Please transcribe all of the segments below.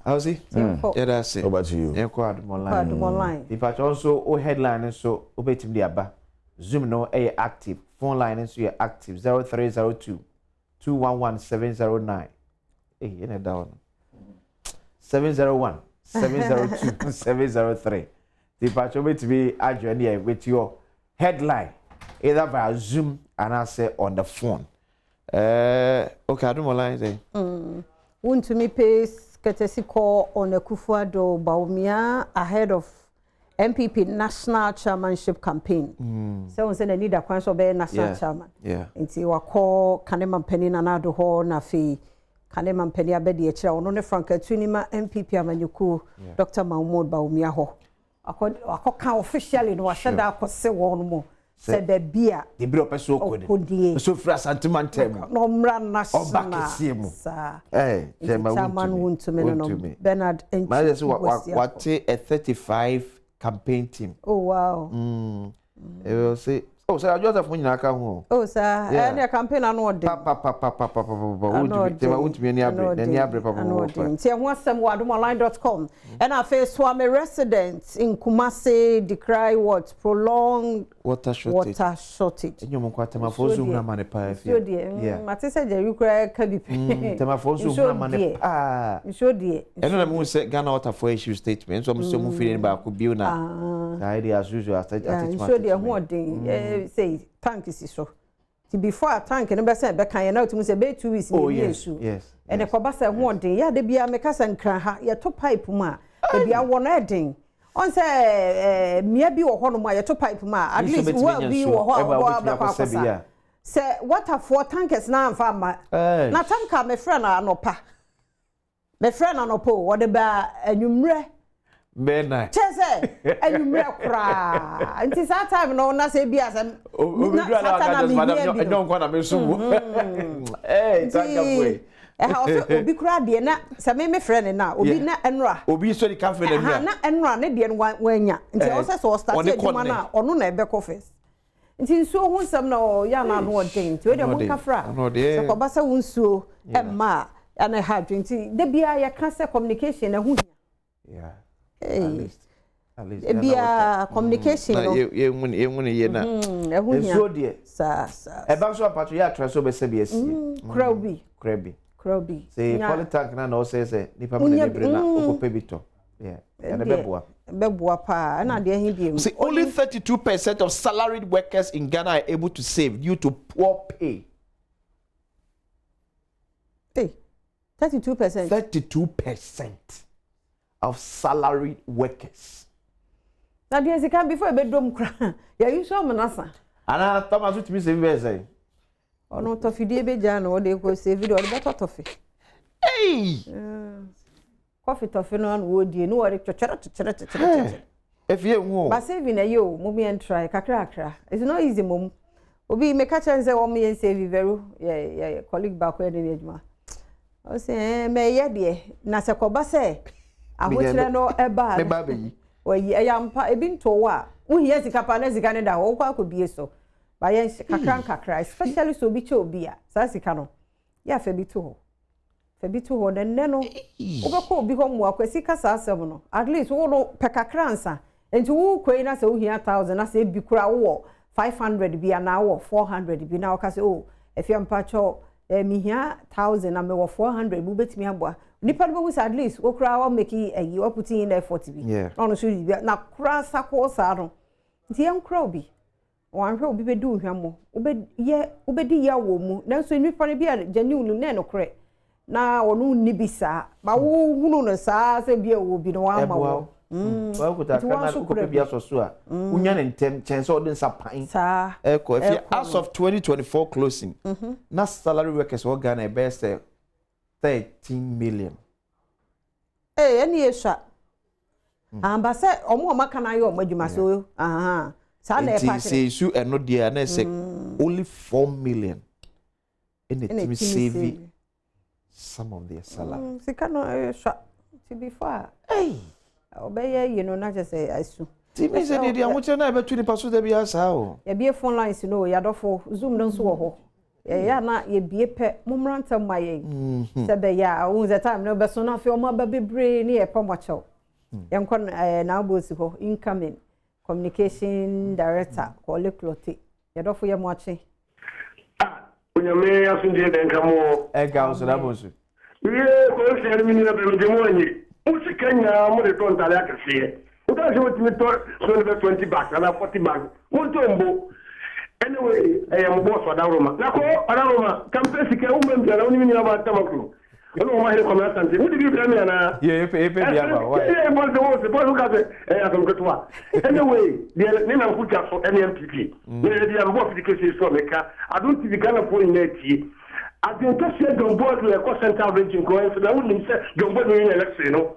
Awusi. Yɛda ase. Over to you. Yɛnkɔ Adom Online. Adom Online. Mpatwɔ nso wo headline nso wobɛtumi de aba. Zoom no ɛyɛ active. Phone line nso yɛ active. 0302 211 709. Eh, yɛn ɛda hɔ no. 701 702 703. Mpatwɔ wobɛtumi adwene yɛ with your headline either via Zoom anaasɛ on the phone. Okay, Adom Online sɛ. Wontumi pays courtesy call on Akufo-Addo Bawumia ahead of NPP national chairmanship campaign. Sɛ wɔn sɛ n'ani da kwan so ɔbɛyɛ national chairman. Nti wakɔ Kanema mpanin Nana Addo hɔ na afei Kanema mpanin abɛdi akyire ɔno ne Frank Atuni ma NPP amanyɔkuo Dr. Mahamudu Bawumia hɔ. Akɔka officially no wahyɛ da akɔse wɔn mo sɛ baabi a Ebi ɔpɛ so ɔkɔ ɔkɔdie. So firi Asante mantam. Na ɔmmra national. Ɔba kɛseɛ mu. Saa. Chairman Chairman Wontumi no. Wontumi. Bernard Nti. Maa yɛ sɛ wate a 35 campaign team. Oh wow. Ɛwɔ sɛ oh sɛ Joseph mo nyinaa ka ho. Oh saa. Ɛne campaign ano ɔde. Pa pa pa pa pa pa pa pa. Wontumi, Chairman Wontumi ani abere, n'ani abere pa pa pa pa. Nti ɛho asɛm wɔ adomonline. Com. Ɛna afei Suame residents in Kumasi decry what prolonged water shortage. Water shortage. Ɛnyɛ ɔmo nko atemafoɔ nso hu amane paa ɛfie. Nsuo deɛ, mate sɛ Jerry koraa ka bi pɛ. Temafoɔ nso hu amane paa. Nsuo deɛ. Ɛno na mehu sɛ Ghana Water for issue statement nso ɔmo sɛ ɔmo firi ne baako bio na. Saa idea as usual atete. Nsuo deɛ ho ɔden, sɛ tank si so. Nti before tank no bɛsɛn bɛka yɛn na wotumi sɛ bɛyɛ 2 weeks ni nsuo. Yes. Ɛna kɔba sɛ ho ɔden, yɛ ade biara meka sɛ nkran ha yɛto pipe mu a, baabi a wɔ no ɛden. Ɔn sɛ mmea bi wɔ hɔnom a yɛto pipe mu a, at least well bi wɔ hɔ a wɔbɛkɔ akɔsa. Sɛ water for tankers na amfa amma. Na tanker mefrɛ no anɔpa. Mefrɛ no anɔpa o, wɔde ba anwummerɛ. Bɛɛ Kyerɛ sɛ anwummerɛ koraa. Nti saa time no na sɛ ebia sɛ na saa time na mehia bi. Ɛnyɛ nkwa na mesom wo. Tanker boy. Ɛha ɔsɛ obi koraa deɛ na sɛ me mefrɛ no na obi na ɛnora. Obi sɔ ne ka frɛ no na. Na ɛnora ne deɛ no wanya. Nti ɔsɛ sɛ ɔstart adwuma no a ɔno na ɛbɛkɔ first. Nti nsuo ho nsɛm na ɔyɛ na ano ɔden. Nti wei deɛ monka fra. Sɛ kɔba sɛ wo nsuo ɛmma a ɛna ɛha adwene. Nti da biara yɛka sɛ communication ɛho hia. Yeah. At least. At least. Ebia communication no. Yɛnhu yɛ na. Ɛho hia. Nsuo deɛ. Saa. Ɛba nso apatwo yɛ atra so bɛsɛ bi asie. Kura bi. Kura bi. Kura bi. Sɛ poly tank na na ɔsɛ sɛ nipa mene ne bre na okopɛ bi tɔ. Yeah. Ɛna bɛboa. Bɛboa paa. Ɛna deɛ hin bi mu. See, only 32% of salaried workers in Ghana are able to save due to poor pay. Hey, 32%. 32% of salaried workers. Na deɛ sika before ebedom kra. Ya use am nasa. Ana Thomas utimi save bɛɛ sɛ. Ono tɔfidie bɛgya na ɔde kɔ save de ɔde bɛtɔ tɔfi. Hey. Coffee tɔfi no na wodie no wɔde twetwere twetwere twetwere. Efie hu o. Ba saving na yo mo me try kakra kakra. It's not easy mom. Obi me ka kyerɛ sɛ wɔn yɛn save very ye colleague baako yɛ ne adwuma. O se me yɛ deɛ na sɛ kɔba sɛ ahokyerɛ no ɛba. Me ba bɛyi. Wɔyi ɛyɛ ampa ebi nto wo a wohia sika pa na sika ne da hɔ wokɔ akɔbie so. Ba yɛn kakra kakra especially so obi kyɛ obi a saa sika no yɛ afa bi to hɔ. Fa bi to hɔ na nnɛ no wobɛkɔ obi hɔ mmoa kwasi ka saa asɛm no at least wo no pɛ kakra nsa nti wo kɔ yi na sɛ wohia 1000 na sɛ ebi kura wowɔ 500 bi anaa wowɔ 400 bi na woka sɛ oh efia mpakyɛw mehia 1000 na mewɔ 400 bi wobɛtumi aboa nipa no bɛhu sɛ at least wo kura wo make ayi wo put in effort bi na ɔno so bi na kura sako saa no nti yɛnkura obi wanhwɛ obi bɛdi wo hwammo wobɛdi ya wɔ mu nanso nipa no bi a genuine na ɛnokorɛ na ɔno nni bi saa ba wo hunu no saa sɛ bi a wɔ bi no wama wo Wakuta kana ukopɛ bi asoso a unya ne ntem kyɛn sɛ ɔde nsa pan saa ɛkɔ if as of 2024 closing na salary workers wɔ Ghana ɛbɛyɛ sɛ 13 million. Ɛne yɛsua amba sɛ ɔmo ɔmo aka na ayɛ ɔmo adwuma so aha saa na ɛpa kyerɛ nti sɛ ɛno deɛ na ɛsɛ only 4 million ɛna timi save some of their salary. Sika no ɛsua ti before hey ɔbɛyɛ yi no na kyerɛ sɛ asu. Ti mi sɛ deɛ ahokyerɛ na ɛbɛtu nipa so da bi asa o. Yɛbie phone lines no yɛadɔfo Zoom no nso wɔ hɔ. Ɛyɛ a na yɛbue pɛ, mommra ntɛm mma yɛn. Sɛ ɛbɛyɛ a, wohu sɛ time no bɛso na afei ɔmo aba bebree ne yɛpɛ mo akyɛw. Yɛnkɔ n'abosi hɔ, incoming communication director, Korle Klottey. Yɛdɔfo yɛ mo akye. Ah, Onyame asomdwoe na ɛnka mo. Ɛnka wo so na bonsu. Wie kɔnhyia no me nua bɛ megye mo anyi. Mo sika nyinaa mo de tɔ ntade akɛseɛ. Wo ka sɛ wotumi tɔ snow bɛ 20 bags anaa 40 bags. Mo ntɔ mbo. Anyway, ɛyɛ mo boss Ɔdawroma. Na kɔ Ɔdawroma, kampɛ sika wo mma mpi anaa wo ne me nua baa Tamaklo. Ɛna wɔn ahene Kwame Asante. Mo de bi brɛ me anaa? Yɛ yɛ pɛ bi ama why? Yɛ bɔs bɔs bɔs ka sɛ ɛyɛ asɛm ketewa. Anyway, deɛ ne nam ko twa so ɛne NPP. Na yɛ deɛ mbɔ fiti kɛseɛ so a meka. Adom TV Ghanafoɔ nyinaa tie. Adwene kɛseɛ John Boadu a ɛkɔ Central Region kuro nso na wonim sɛ John Boadu win election no.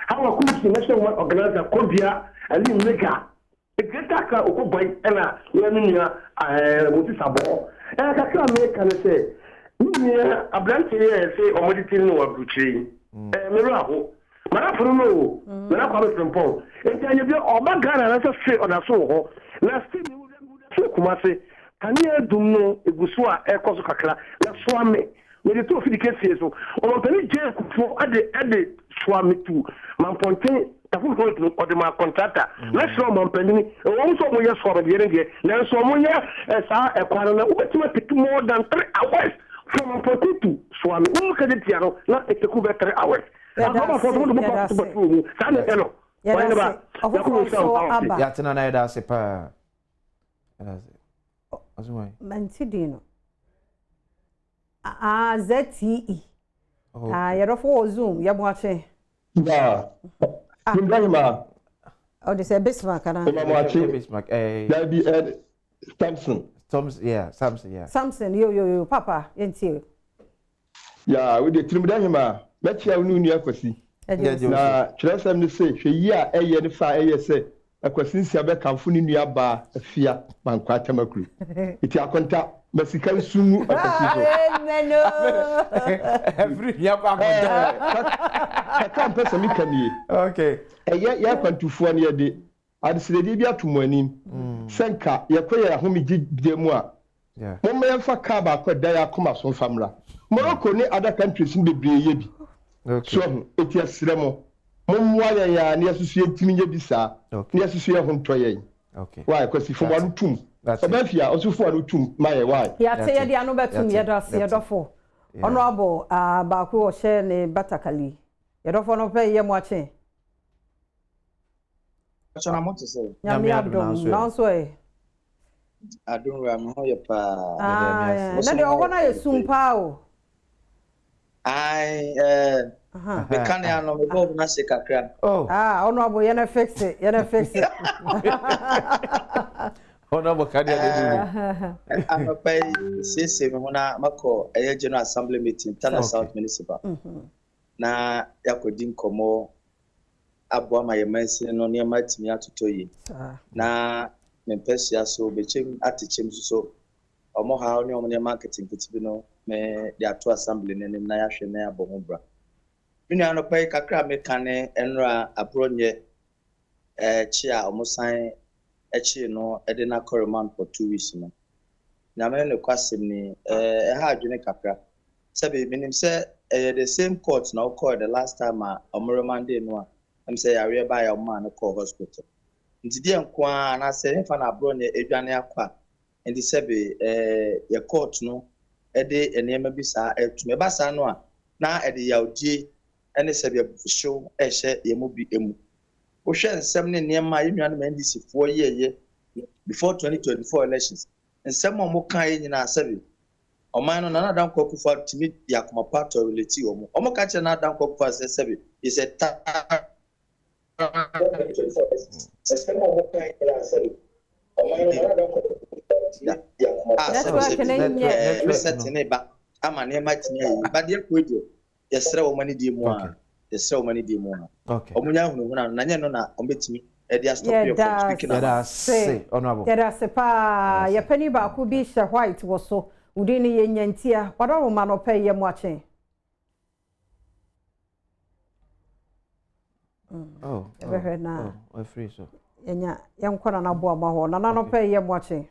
Hawa Koomson National Woman Organizer Kodua Alim Mega Greater Accra Okoboy ɛna yɛ me nua ɛɛ Moses Abɔɔ. Ɛɛ kakra a meka ne sɛ me nua aberanteɛ yi a yɛse wɔde ti no wɔ aburukyire yi ɛɛ me werɛ aho. Manafo no no o, Nana Kwame Frimpong. Nti anyɛ bi ɔba Ghana anaasɛ se ɔda so wɔ hɔ. Na se me wura so wɔ Kumase. Kanea dum no egu so a ɛkɔ so kakra. Na soa me. Mede too fidi kɛseɛ so. Ɔmampanin Jay Kufuor de de soa me tu Mampɔnten Tafo Road no ɔde maa kɔntrata. Mɛsrɛ ɔmampanin, ɛwɔ mu sɛ wɔyɛ soa me deɛ no deɛ, nanso wɔnyɛ saa ɛkwan no na wobɛtumi atake more than 3 hours from Mampɔnten to soa me. Wo kɛgye tia no na ɛtake bɛ 3 hours. Yɛda ase, yɛda ase. Yɛda ase. Ɔfoforɔ nso aba. Yɛatena na yɛda ase paa. Yɛda ase. Ɔso wɔn. Mante din no. Ah, ZTE. Ah, yɛdɔfo wɔ Zoom, yɛbɔ akye. Ya. Ibrahima. Ɔde sɛ Bismarck ana? Ema mo akye. Bismarck. Eh. Dabi Samson. Thompson, yeah, Samson, yeah. Samson, yo yo yo, papa, yɛntie. Ya, wo de tirim dahima. Mɛkyia wo ne wo nua Kwasi. Na twerɛsɛm ne sɛ hwɛ yi a ɛyɛ ne fa a ɛyɛ sɛ Akwasi Nsia bɛkamfo ne nua baa Afia Mankwaa Tamaklo. Eti akonta ma sika nsu ngu Akwasi so. Amen o. Ɛfiri hia kɔ akonta. Kakra mpɛ sɛ meka nie. Okay. Ɛyɛ yɛn akwantufoɔ no yɛde adesrɛdeɛ bi ato mo anim sɛ nka yɛkɔ yɛn ahomegye mu a momma yɛmfa kaa baako a ɛda yɛn akoma so mfa mmra. Morocco ne other countries no bebree yɛ bi. So ahu, eti ɛsrɛ mo, mommoa yɛn a na yɛsoso yɛntumi nyɛ bi saa, na yɛsoso yɛn ho ntɔ yɛn. Why, Kwasi, fom ano tum. Ɔbaa fie a, ɔso fom ano tum ma yɛn, why? Yɛate yɛde ano bɛtum yɛda ase yɛdɔfo. Honorable baako ɔhyɛ ne batakali. Yɛdɔfo no pɛ yɛ mo akye. Ɔkyena mo te sɛ. Nyame adom na nso ɛ. Adom wura me ho yɛ paa. Ah, na deɛ ɔhɔ no ayɛ sum paa o. Ai me kanea no me bulb no ahye kakra. Oh. Ah, honorable yɛn fix it, yɛn fix it. Honorable kanea de bi. Anɔpa yi siesie me ho na makɔ ɛyɛ General Assembly meeting Tano South Municipal. Na yɛakɔdi nkɔmmɔ aboa ma yɛn mansini no nneɛma atumi atotɔ yie. Na me mpɛsua so bɛkyɛm atekyɛm nso so ɔmo haw ne ɔmo nneɛma nketenkete bi no me de ato assembly n'anim na yɛahwɛ na yɛabɔ ho bra. Me nua anɔpa yi kakra a meka ne nnora Abronye kyi a ɔmo san akyi no de no akɔ remand for 2 weeks no. Nyame ne nokwasɛm ni ɛha adwene kakra. Sɛbi menim sɛ ɛyɛ the same court na ɔkɔɔ the last time a ɔmo remande no a sɛ yareɛ baeɛ a ɔmo maa no kɔɔ hospital. Nti deɛ nko ara anaasɛ ɛmfa na Abronye adwane akɔ a nti sɛbi yɛ court no ɛde nneɛma bi saa ɛtum ɛba saa no a na ɛde yawdie ɛne sɛbi abufuhyew ɛhyɛ yɛn mu bi emu. Wohwɛ nsɛm ne nneɛma a yɛn nuanom NDC foɔ yɛɛyɛ before 2024 elections, nsɛm a wɔn ka yɛ nyinaa, sɛbi ɔman no Nana Dankwa Akufo-Addo tumi de akoma pa tolerate wɔn. Wɔn ka kyerɛ Nana Dankwa Akufo-Addo sɛ sɛbi is a nsɛm a wɔn ka yɛ nyinaa, sɛbi ɔman no Nana Dankwa a sɛbi sɛbi reset ne ba ama nneɛma tumi ayɛ yi ba deɛ kɔ deɛ yɛsrɛ wɔn ani die mu a yɛsrɛ wɔn ani die mu a wɔn nya ahunahuna no na nyɛ no na wɔn bɛtumi ɛde astop yɛ from speaking Yɛda about. ase, honorable. Yɛda ase paa. Yɛpɛni baako bi hyɛ white wɔ so. Wodin no yɛ Nyantia. Wadɔroma no ɔpɛ yɛ mo akye. Oh, Yɛbɛhwɛ na oh, ɛfiri so. yɛnya yɛnkɔ Nana Boama hɔ. Nana no pɛ yɛ mo akye.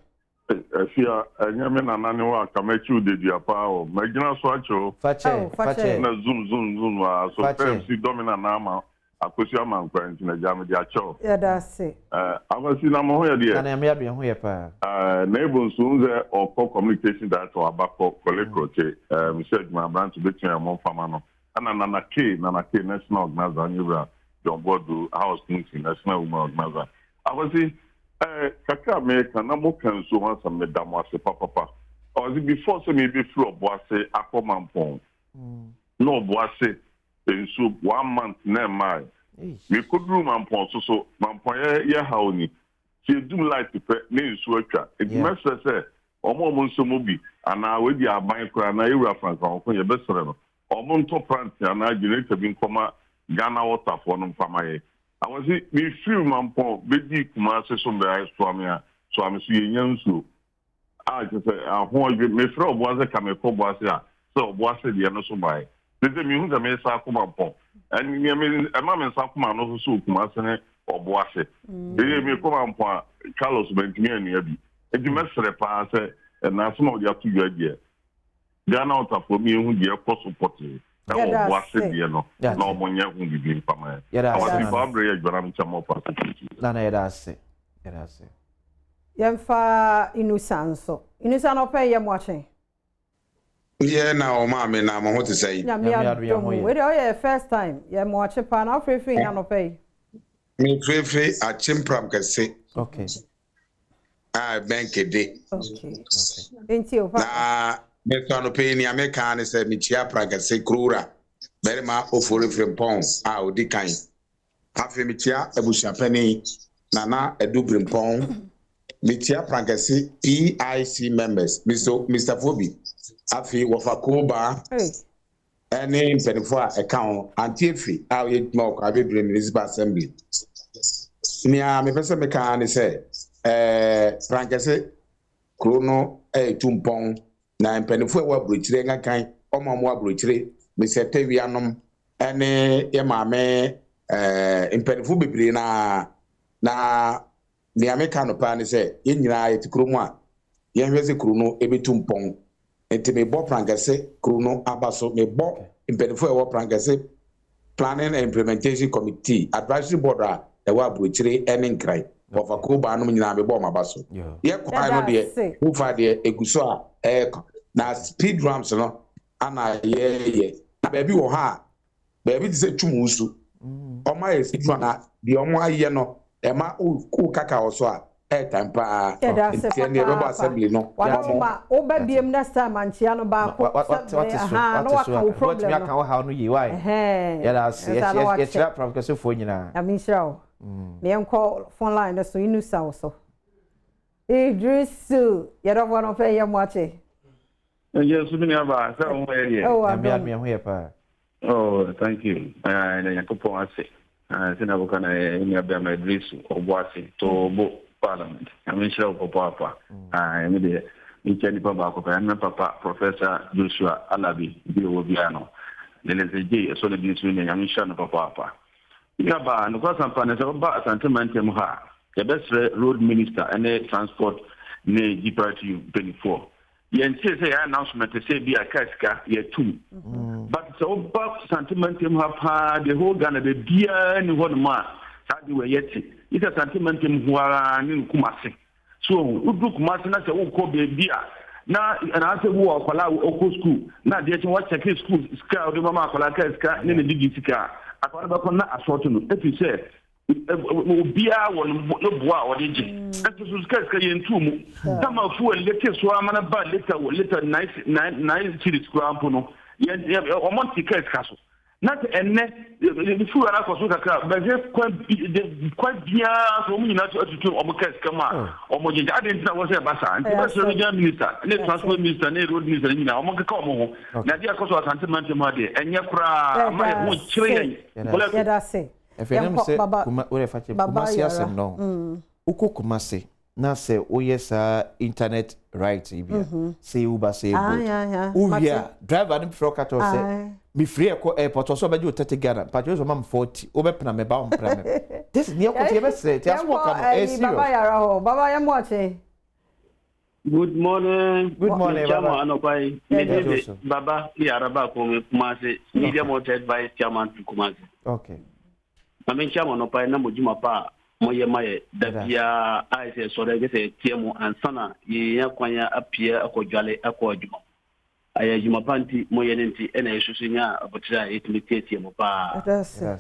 Afia, ɛnyɛ me nana ne wo a ka mɛkye wo dedua paa o. Magyina so akyɛ o. Fakyɛ, fakyɛ. Na zoom zoom zoom aa so Fakyɛ. fɛm si dɔ me nana ama Akosua Amankwa nti na gya mede akyɛ wo. Yɛda ase. Eh, Akwasi na mo ho yɛ deɛ? Nana Nyame adom yɛn ho yɛ paa. Eh, na Ebo nso wohu sɛ ɔkɔ communication director waba kɔ Korle Krotse. Eh, mesɛ adwuma aberante obetumi ayɛ mo mfama no. Ɛna Nana K, Nana K, national organizer ɔne Wura John Boadu, House Committee national woman organizer. Akwasi, eh, kakra a meka na moka nsuo ho asɛm meda mo ase papapa. Akwasi, before sɛ mebɛfiri Ɔboase akɔ Mampɔn, na Ɔboase nsuo one month na ɛmmae. Mekɔduruu Mampɔn so so, Mampɔn yɛ yɛ haw ni. Sɛ yɛdum light pɛ na nsuo atwa. Nti mɛsrɛ sɛ wɔn a wɔn nsa mu bi anaa wei deɛ aban koraa anaa yɛwura Frank Awoko yɛbɛsrɛ no wɔn ntɔ plant anaa generator bi nkɔma Ghana Water foɔ no mfa ma yɛn. Awɔse mefiri Mampɔn bɛdii Kumase so mbɛa Suame a Suame so yɛnnya nsuo. A kyerɛ sɛ ahoɔdwe mefrɛ Ɔboase ka mekɔ Ɔboase a sɛ Ɔboase deɛ no so baeɛ. Te sɛ mehu sɛ mesa akoma mpɔn. Ɛne nea me ɛma me nsa akoma no so sɛ Kumase ne Ɔboase. Ɛyɛ mekɔ Mampɔn a Carlos mantumi anua bi. Nti mɛsrɛ paa sɛ ɛna asɛm a wɔde ato dwa deɛ Ghana ɔtafoɔ mi ehu deɛ ɛkɔ so pɔtee ɛwɔ Ɔboase deɛ no na wɔn nyɛ ho biribi mfa ma yɛn. Yɛda ase, Awase Nana. fa abrɛ yɛ adwuma na mekyɛ mo ɔfa so tutu. Nana yɛda ase. Yɛda ase. Yɛmfa Inusa nso. Inusa na ɔpɛ yɛ mo akye. Yɛ na ɔma me na mo ho te sɛ yi. Nyame adom. Wei deɛ ɔyɛ first time. Yɛ mo akye paa na wofirifiri nya nɔpɛ yi. Mefirifiri Akyempram kɛse. Okay. A ɛbɛn Kede. Okay. Nti o papa. Na mesɔ anɔpɛ yi nea meka ne sɛ mekyia Prankɛse Kurowura barima Ofori Frimpong a odi kan. Afei mekyia abusuapanin Nana Adu Brimpong. Mekyia Prankɛse PIC members, Mr. Mr. Fobi, afei wɔfa Koba ɛne mpanimfoɔ a ɛka ho, Auntie Efi a ɔyɛ adwuma wɔ Kwabe Bere Municipal Assembly. Nea mepɛ sɛ meka ne sɛ ɛɛ Prankɛse kuro no ɛretu mpɔn na mpanimfoɔ a ɛwɔ aburokyire nkankan ɔmo a ɔmo wɔ aburokyire Mr. Tawianom ɛne yɛ maame ɛɛ mpanimfoɔ bebree naa na nea meka no paa ne sɛ yɛn nyinaa yɛte kurom a yɛnhwɛ sɛ kuro no ɛbɛtu mpɔn. Nti mebɔ Prankɛse kuro no aba so, mebɔ mpanimfoɔ a ɛwɔ Prankɛse Planning and Implementation Committee Advisory Board a ɛwɔ aburokyire ne Nkran wɔfa kuo nom nyinaa mebɔ ɔmo aba so. Yɛ kwan no deɛ wofa deɛ egu so a ɛɛkɔ na speed ramps no ana yɛɛyɛ na baabi wɔ hɔ a baabi te sɛ Twum Nsu ɔmo ayɛ speed ramp na deɛ ɔmo ayɛ no ɛma wo kaka wɔ so a ɛɛtan paa. Yɛda ase Nti ɛnneɛ ɛbɛbɔ papaapa. assembly no. Wadoma woba biem next time ankyia no baako. Wate so Aha, na wate so waka wo aka problem watumi no. aka wo haw no yie wae. Ɛhɛn. Yɛda ase. Ɛnsa na wakyɛ. Yɛkyerɛ Prankɛsefoɔ nyinaa. Nyame nhyira wo. Na yɛnkɔ phone line no so Inusa wo so. Idrisu, yɛdɔfoɔ no pɛ yɛ mo akye. Ɛyɛ so mi nua ba sɛ ɔmo yɛ deɛ. Oh, Nyame adom. adom yɛn ho yɛ paa. Oh, thank you. Na Nyankopɔn ase. Sɛ na wɔka na yɛ nua bɛrima Idrisu ɔbɔ ase to parliament. Nyame nhyira wo papaapa. Ɛmi deɛ mekyia nipa baako pɛ ɛne papa Professor Joshua Alabi bi ɔwɔ biara no. Lelese J ɛsɔ ne din so ne Nyame nhyira no papaapa. Nua ba nokora sampa ne sɛ ɔba Asante mantam ha a yɛbɛsrɛ road minister ɛne transport ne GPRTU mpanimfoɔ. Yɛntie sɛ yɛayɛ announcement sɛ bi a kaa sika yɛtum, but sɛ woba Sante mantam ha paa, the whole Ghana baabiara ni hɔ nom a saa de wɔ yɛte yi sɛ Sante mantam ho ara ne Kumase so. Woduru Kumase na sɛ wokɔ baabi a na anaasɛ bi wɔ akwadaa a ɔkɔ school na adeɛ kyɛn wakyɛke school sika a wode mama akwadaa kaa sika ne ne didi sika a akwadaa no bɛkɔ na asɔɔto no ɛfiri sɛ obiara wɔ ne boa a ɔde gye. Ɛnso so sika yɛntu mu tama fuel yɛte so ama no ba litre wɔ litre 9 9 cedis koraa mpo no yɛn yɛn ɔmo nte kaa sika so na sɛ ɛnnɛ fuel akɔ so kakra bɛhwɛ kwan bi de kwan biara so ɔmo nyinaa atutu ɔmo kaa sika mu a ɔmo gyegye adi. Nti na wɔ sɛ ɛba saa nti bɛsrɛ regional minister ne transport minister ne road minister ne nyinaa ɔmo keka ɔmo ho na adeɛ akɔ so Asante mantam ha deɛ ɛnyɛ koraa ama yɛ ho kyerɛ yɛn. Yɛda ase. Afei nam Yɛnkɔ sɛ Baba kuma wode fa kyɛ Baba Kumase Yara. asɛm no wokɔ Kumase na sɛ woyɛ saa internet right yi bi a sɛ Uber sɛ Aye, aye, aye. Bolt wowie Mate. a driver no frɛ wo ka kyerɛ wo sɛ Aye. mefiri ɛkɔ airport ɔsɛ ɔbɛgye wo 30 Ghana mpatwɛ sɛ ɔma me 40 wobɛpena me ba wompena me. This neɛ kɔte yɛbɛsrɛ nti asɛm ɔka no ɛyɛ Yɛnkɔ Baba serious. Yara hɔ. Baba yɛ mo akye. Good morning. Good morning, Baba. Baba. Anɔpa yi, me din de Baba Yaraba Kome Kumasi, Media Monted Vice Chairman to Kumasi. Okay. Na me nkyia mo anɔpa yi na mo dwuma pa a moyɛ ma yɛ da biara a ɛsɛ sɔre ɛsɛ sɛ yɛteɛ mu ansa na yɛnya kwan apue akɔdwale akɔ adwuma. Ɛyɛ adwuma pa nti moyɛ no nti ɛna yɛsoso nya abotire a yɛtumi tietie mo paa.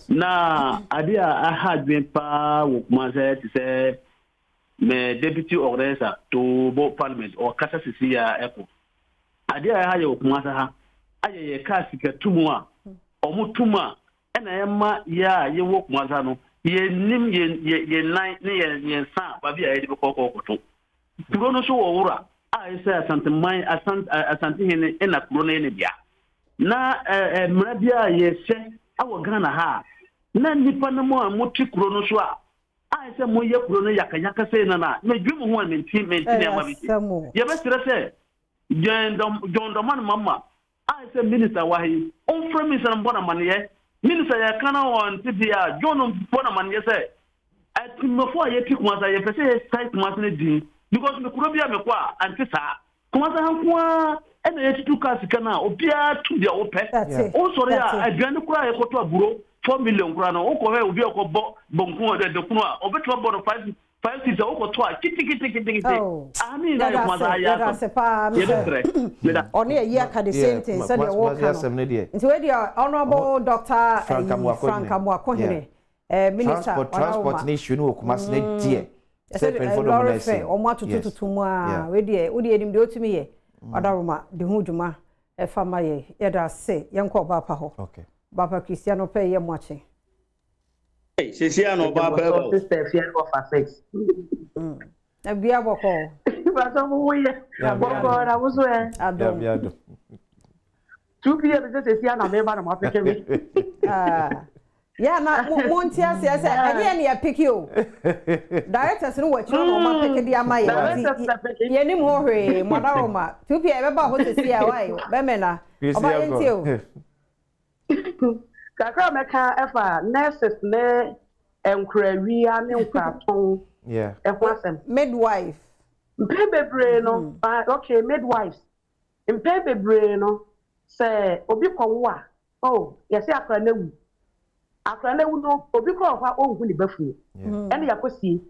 Na adeɛ a aha adwene paa wɔ Kumasi te sɛ Me deputy organiser to bɔ parliament ɔkasa sisi a ɛkɔ. Adeɛ a ɛha yɛ wɔ Kumasi ha ayɛ yɛ kaa sika tum a ɔmo tum a ɛna ɛma yɛ a yɛwɔ Kumasi ha no yɛnim yɛn yɛn nan ne yɛn yɛn nsa a baabi a yɛde bɛkɔ kɔ kɔto. Kuro no so wɔ wura a ɛsɛ Asanteman Asante Asantehene ɛna kuro no yɛ ne dea. Na ɛɛ mmara bi a yɛhyɛ ɛwɔ Ghana ha a na nnipa no mu a mote kuro no so a Ayɛ sɛ moyɛ kuro no yakayaka sei no na medwen mo ho a mente mente nneɛma bi ti. Yɛbɛsrɛ sɛ John John Dramani Mahama ayɛ sɛ minister wɔ ha yi ɔmfrɛ minister no mbɔ no amaneɛ. Minister yɛka na ɔnte deɛ a John mbɔ no amaneɛ sɛ atemmɔfoɔ a yɛte Kumasi ha yɛpɛ sɛ yɛsɛe Kumasi no din because me kuro bi a mekɔ a ɛnte saa. Kumasi ha nko ara na yɛtutu kaa sika no a obiara tu deɛ wopɛ. Wosɔre a aduane koraa a yɛkɔtɔ aburo 4 million koraa no wokɔhwɛ obi a ɔkɔbɔ bonku dɔkono a ɔbɛtumi abɔ no 5 5 cedis a wokɔtɔ a keteketekete. Aha ne nyinaa yɛ Kumasi ha yɛ asɛm. Yɛbɛsrɛ. Meda. Ɔne ayi aka the same thing sɛdeɛ wɔka no. Nti wei deɛ Honourable Doctor Frank Amoakohene Eh, minister, transport transport ne issue no wɔ Kumasi ne mm. deɛ. Sɛ mpanyinfoɔ dɔm na ɛsɛ. Wɔn atotototo mu a, wei deɛ, wo deɛ nim deɛ otumi yɛ. Ɔdaroma de ho dwuma ɛfa ma yɛ. Yɛda ase, yɛn kɔ ɔbaapa hɔ. Okay. Ɔbaapa Christian ɔpɛ yɛ mo akye. Hey, sisi ano ɔbaapa ɛbɔ. Sister Fia ɔfa six. Abia bɔkɔ. Bàtà mo wo yɛ. Bɔkɔ na mo so ɛ. Adom. 2 pm sɛ sɛsi a na meba na moapeke me. Ah. Yeah, na mo nti aseɛ sɛ ɛnyɛ yɛ ne yɛpeke o. Directors no wɔ akyire na wɔn apeke de ama yɛ. Nti yɛnim ho hwee mo adaroma. 2 pm yɛbɛba hɔ sɛsi a wae bɛmɛ na. Ɔba yɛntie o. Kakra a mɛka ɛfa nurses ne nkorawia ne nkoratɔn ɛho asɛm. Midwife. Mpɛn bebree no, okay, midwives. Mpɛn bebree no, sɛ obi kɔwo a, oh, yɛse akora no awu. Akora no awu no, obi koraa wɔ hɔ a ɔnhu ne ba funu. Ɛna yɛakɔsie.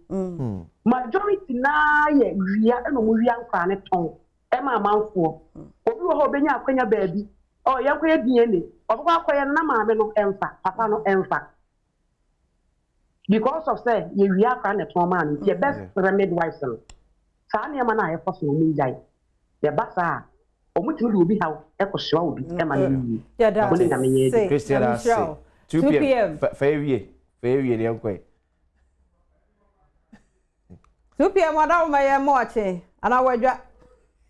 Majority no ara yɛ wia ɛna wɔn wia nkora no tɔn ma amanfoɔ. Obi wɔ hɔ a ɔbɛnya akwanya baabi, oh, yɛnkɔyɛ DNA. Ɔbɛkɔ akɔyɛ no na maame no mfa, papa no mfa. Because of sɛ yɛwia akora na ɛtɔn maa no nti, yɛbɛsrɛ midwives no, saa nneɛma no a ɛkɔ so no wɔn ngyae. Ɛba saa a, wɔtumi de obi haw kɔsoa obi ma no yɛ yie. Yɛda Wo ne Nyame nyɛ ase. adwuma. Christian Nyame ase. nhyira wo. 2 2 pm. pm. Fa fa ewie. Fa ewie deɛ nkɔe. 2 pm ɔdawoma yɛ mma ɔkye anaa wadwa.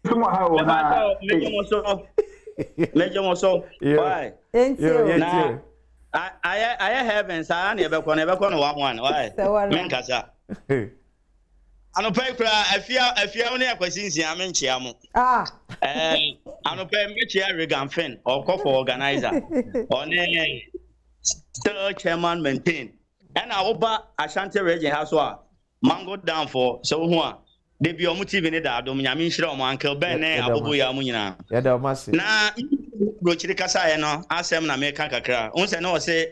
Nso mo ha o na. Mepakyɛw, megye mo so. Megye mo so. Yo. Why? Yɛntie Yo, o. yɛntie Na o. ayɛ ayɛ heaven saa na yɛbɛkɔ no yɛbɛkɔ no one one. Why? Sɛ wara. Menkasa. Anɔpa yi koraa afia afia wo ne akwasi nsia menkyea mo. Ah. Eh, anɔpa yi mɛkyea Regan Finn ɔkɔ for organizer ɔne still chairman maintain ɛna woba Ashanti region ha so a Mango Down for sɛ wohu a da bi ɔmo TV ne da adom nyame nhyira ɔmo Uncle Ben ne aboboyaa mu nyinaa. Yɛda ɔmo ase. Na burokyiri kasaeɛ no asɛm na meka kakra. Wohu sɛ na ɔse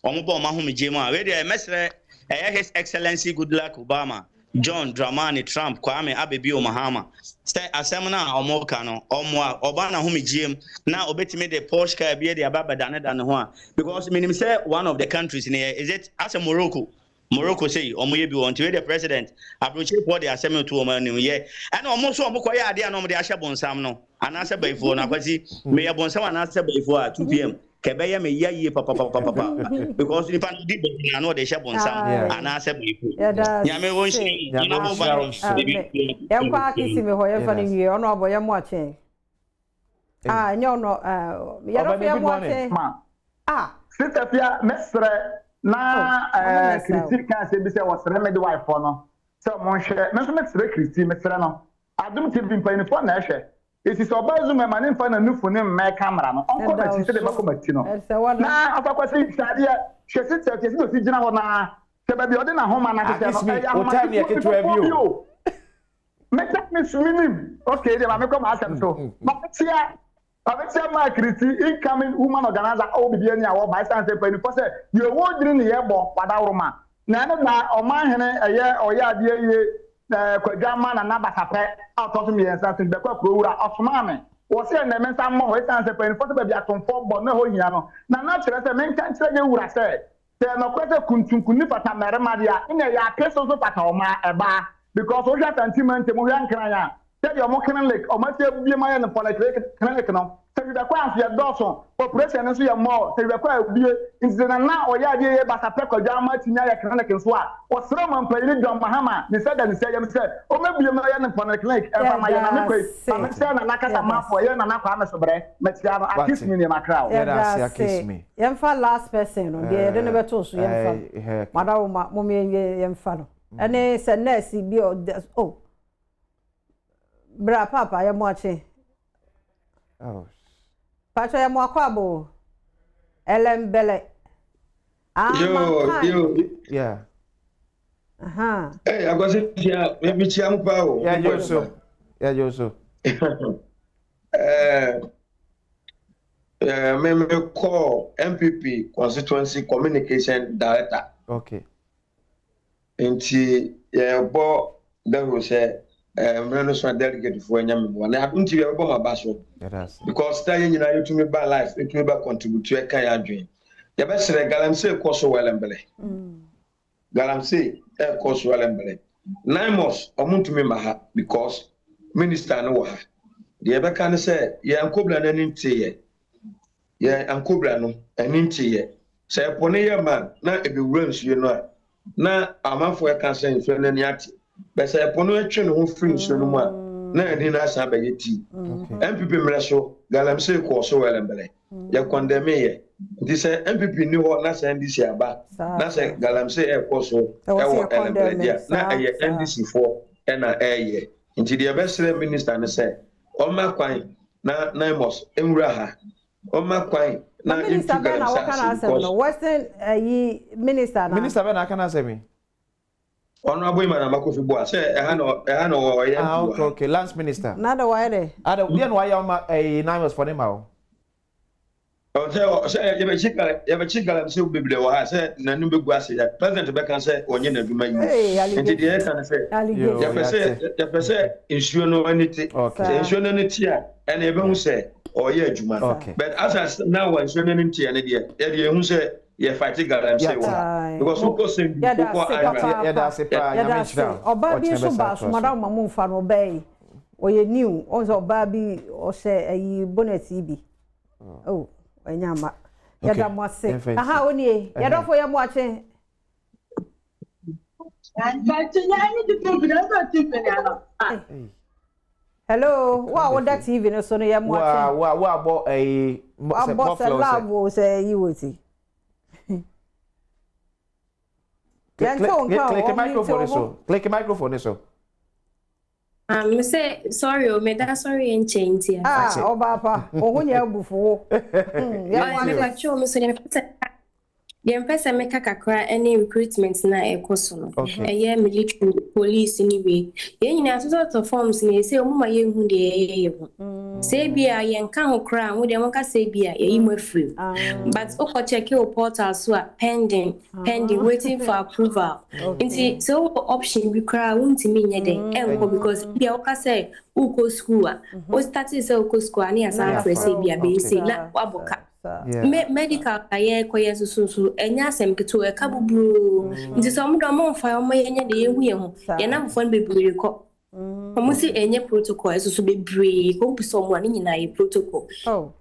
wɔn bɔ wɔn ahomegye mu a, wei deɛ mɛsrɛ ɛyɛ His Excellency Goodluck Obama, John Dramani Trump, Kwame Abebio Mahama sɛ asɛm no a wɔka no ɔmmoa ɔba n'ahomegyeɛ mu na ɔbɛtumi de Porsche car bi de aba abɛdanedane ho a because menim sɛ one of the countries no yɛ is it asɛ Morocco Morocco sei ɔmo yɛ bi wɔ nti wei deɛ president abrokyerefoɔ de asɛm reto wɔn anim yɛ ɛna ɔmo nso ɔmo kɔ yɛ adeɛ a na ɔmo de ahyɛ bonsam no anaasɛ bayifoɔ no akwasi meyɛ bonsam anaasɛ bayifoɔ a 2 pm kɛ ɛbɛyɛ me ya yie papapapapa because nipa no di bɔne na na ɔde hyɛ bonsam anaasɛ bayifoɔ nyame wɔ nhyira Nyame nhyira wo nso. Yɛnkɔ akisi me hɔ yɛmfa no nwie ɔno abɔ yɛ mo akye. Ah, ɛnyɛ ɔno yɛdɔfo yɛ mo akye. Ah. Sister Fia, mɛsrɛ na oh, Kristi ka asɛm bi sɛ wɔsrɛ midwife no sɛ ɔmo nhwɛ. Me nso mesrɛ Kristi, mesrɛ no. Adom TV mpanyinfoɔ na ɛhwɛ. Esi sɛ ɔbaa zoom ɛma ne nfa n'anufu ne mmɛn camera no, ɔnkɔ m'akyi sɛdeɛ mɛkɔ m'akyi no. Na ɔfa kwasi hwɛ adeɛ, hwɛ Sister Fia sɛdeɛ ɔsi gyina hɔ naa. Hwɛ baabi a ɔde n'ahoma no ahyehyɛ no, ɛyɛ ahoma ketewa bi o. Mɛta. Me so menim. Okay, deɛ ma mekɔ m'asɛm so. Ma mekyia ma mekyia Mark Riti, incoming woman organizer a ɔwɔ biribi ani a wɔba ɛsiane sɛ mpanyinfoɔ sɛ deɛ ɔwɔ dwiri ne yɛbɔ wadaworoma. Na ɛno da ɔmanhene ɛyɛ ɔyɛ adeɛ yie ɛɛ Kwadwo Ama Nana Basapɛ a ɔtɔ so mmiɛnsa so bɛkɔ akuro wura ɔsomaa me. Wɔse ɛnnɛ me nsa mmɔ hɔ ɛsiane sɛ mpanyinfoɔ sɛ baabi atomfoɔ bɔ no ɛhɔ hia no. Nana kyerɛ sɛ menka nkyerɛ yɛn wura sɛ Sɛ ɛyɛ nɔkorɛ sɛ kuntunkunni fata mmarima deɛ a, ɛnneɛ yɛape so nso fata ɔmaa, ɛbaa. Because wohwɛ Asante mantam, wohwɛ Nkran a, sɛdeɛ ɔmo clinic, ɔmo asi abue mu ayɛ no polyclinic clinic no, sɛ hwibɛkɔ a nso yɛdɔɔso, population no nso yɛ more, sɛ hwibɛkɔ a abue. Nti sɛ Nana ɔyɛ adeɛ yie Basapɛ Kwadwo ama atumi ayɛ clinic nso a, ɔsrɛ ɔmampanyini John Mahama ne nsa da ne nsa yam sɛ ɔmmɛbue mu ayɛ no polyclinic ɛmfa ma yɛn. Na me kɔ yi, ma menkyerɛ Nana Kasamafoɔ, ɛyɛ Nana Kwame Sobrɛ, makyia no, Wate. Akismi nie makra o. Yɛda Yɛda ase ase. Akismi. Yɛmfa last person no, deɛ yɛde no bɛto so yɛmfa no. Madawoma, mom yɛmfa no. Ɛne sɛ nurse bi ɔ, oh. Bra paapa yɛ mo akye. Oh. Pacho yɛ mo akɔ abo. Ɛlɛmbɛlɛ. Yo, yo. Yeah. Aha. Hey, akwasi tia, me chia mo pa o. Yeah, yo so. Yeah, yo so. Eh, eh, me me call MPP constituency communication director. Okay. Nti yɛbɔ dawuro sɛ eh, mmerɛ no so a delegate foɔ anya me mmoa. Na adom TV yɛbɛbɔ mo aba so. Because na yɛn nyinaa yɛtumi ba life, yɛtumi ba contribute ɛka yɛn adwene. Yɛbɛsrɛ galamsey kɔ so wɔ Ɛlɛmbɛlɛ. Galamsey ɛkɔ so Ɛlɛmbɛlɛ. Naimos ɔmo ntumi mma ha because minister no wɔ ha. Deɛ yɛbɛka ne sɛ yɛn ankobra no ani nteeɛ. Yɛn ankobra no ani nteeɛ. Sɛ ɛpo no yɛ ma na ɛbɛwura nsuo no a, na amanfoɔ ɛka sɛ nsuo no ani ate. Bɛ sɛ ɛpo no ɛtwe ne ho firi nsuo no mu a, na ani no asan abɛyɛ tii. NPP mmerɛ so, galamsey kɔɔ so wɛlɛmbɛlɛ. Yɛ kɔndɛme yɛ. Nti sɛ NPP nni hɔ na sɛ NDC aba, na sɛ galamsey ɛrekɔ so ɛwɔ ɛlɛmbɛlɛ deɛ a, na ɛyɛ NDC foɔ ɛna ɛreyɛ. Nti deɛ yɛbɛsrɛ minister ne sɛ, ɔmma kwan na Naimos nwura ha. Ɔmma kwan na Na minister yɛntu bɛn na galamsey wɔka ase n'asɛm because. no? Western ayi minister na. Minister bɛn na aka n'asɛm yi? Honourable Emmanuel Makofi Boa sɛ ɛha na ɛha na ɔyɛ Ah MP wɔ okay ha. okay lands minister. Na de wayɛ dɛ. Ada deɛ na wayɛ ɔma ɛyi Naimos fɔ ne ma o. Sɛ sɛ yɛbɛkyi yɛbɛkyi galamsey bebree wɔ ha sɛ n'anim bɛgu ase yɛ president bɛka sɛ ɔnyɛ n'adwuma yie nti deɛ yɛka ne sɛ yɛpɛ sɛ yɛpɛ sɛ nsuo no ani te sɛ nsuo no ani te a ɛna yɛbɛhu sɛ ɔyɛ adwuma but as now wɔ nsuo no ani te ɛne deɛ yɛde yɛhu sɛ yɛ fight galamsey wɔ ha because wokɔ sɛndu wokɔ ayra yɛda ase paa nyame nhyira ɔbaa bi nso baa so madam ma mo nfa no ɔbaa yi ɔyɛ new ɔn sɛ ɔbaa bi ɔhyɛ ayi bonnet yi bi Oh, ɛnyɛ ama. Yɛda mo ase. Aha, onie. Yɛdɔfo yɛ mo akye. Hello, wo a woda TV no so no yɛ mo akye. Wo a wo a bɔ ɛyi sɛ mɔflɔ sɛ love o sɛ ɛyi wɔ ti. Yɛn te wo nka o, Click microphone so. Click microphone so. Ah, me sɛ sorry o, meda sɔre yɛ nkyɛn nti a. Ah, ɔbaa pa, wo ho nyɛ abufuo wo. Hmm, yɛ Ɔyɛ mepa kyɛw me so deɛ mepɛ sɛ deɛ mepɛ sɛ meka kakra ne recruitment no a ɛkɔ so no. Ɛyɛ military, police ne wei. Yɛn nyinaa asosɔsosɔ forms no ɛsɛ ɔmo ma yɛnhu deɛ yɛyɛ yɛ ho. Sɛ ebi a yɛnka ho koraa a, mo deɛ monka sɛ ebi a yɛyi mo afiri mu. But wokɔ check wo portal so a pending. pending waiting for approval nti sɛ wowɔ option bi koraa wontumi nyɛ dɛn ɛnkɔ because bia woka sɛ wokɔ school a wo starte sɛ wokɔ school a ne yɛasan afrɛ sɛ bia bɛyɛ sei na woabɔ ka me medical a yɛkɔyɛ nso so nso ɛnyɛ asɛm ketewa ɛka buburoo nti sɛ ɔmo de ɔmo mfa ɔmo yɛnyɛ de yɛhu yɛn ho yɛn namfoɔ no bebree kɔ Wɔn se ɛnyɛ protocol ɛso so bebree kɔ wobisa wɔn a ne nyinaa yɛ protocol. Oh.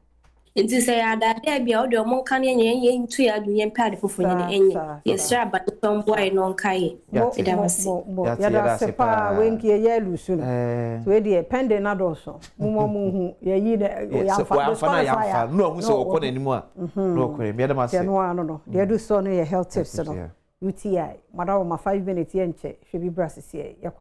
Nti sɛ yɛ adaadaa bi a wode wɔn nka ne yɛn yɛn nto yɛ adwene yɛn pɛ ade foforɔ nyɛ ne ɛnyɛ. Yɛsrɛ aban sɛ ɔmboa yɛn na ɔnka yɛ. Yɛda mo ase. Yɛda ase paa wei nka yɛyɛ alusu no. Nti wei deɛ pending no adɔɔso. Momma mo nhu yɛyi na yɛamfa disqualify a. Na ɔhu sɛ ɔkɔ n'anim a na ɔkɔ n'anim. Yɛda mo ase. Deɛ no ara no no. Deɛ adu soɔ no yɛ health tips no. UTI. Madawoma 5 minutes yɛnkyɛ hwɛ bi bra sisiɛ yɛkɔ.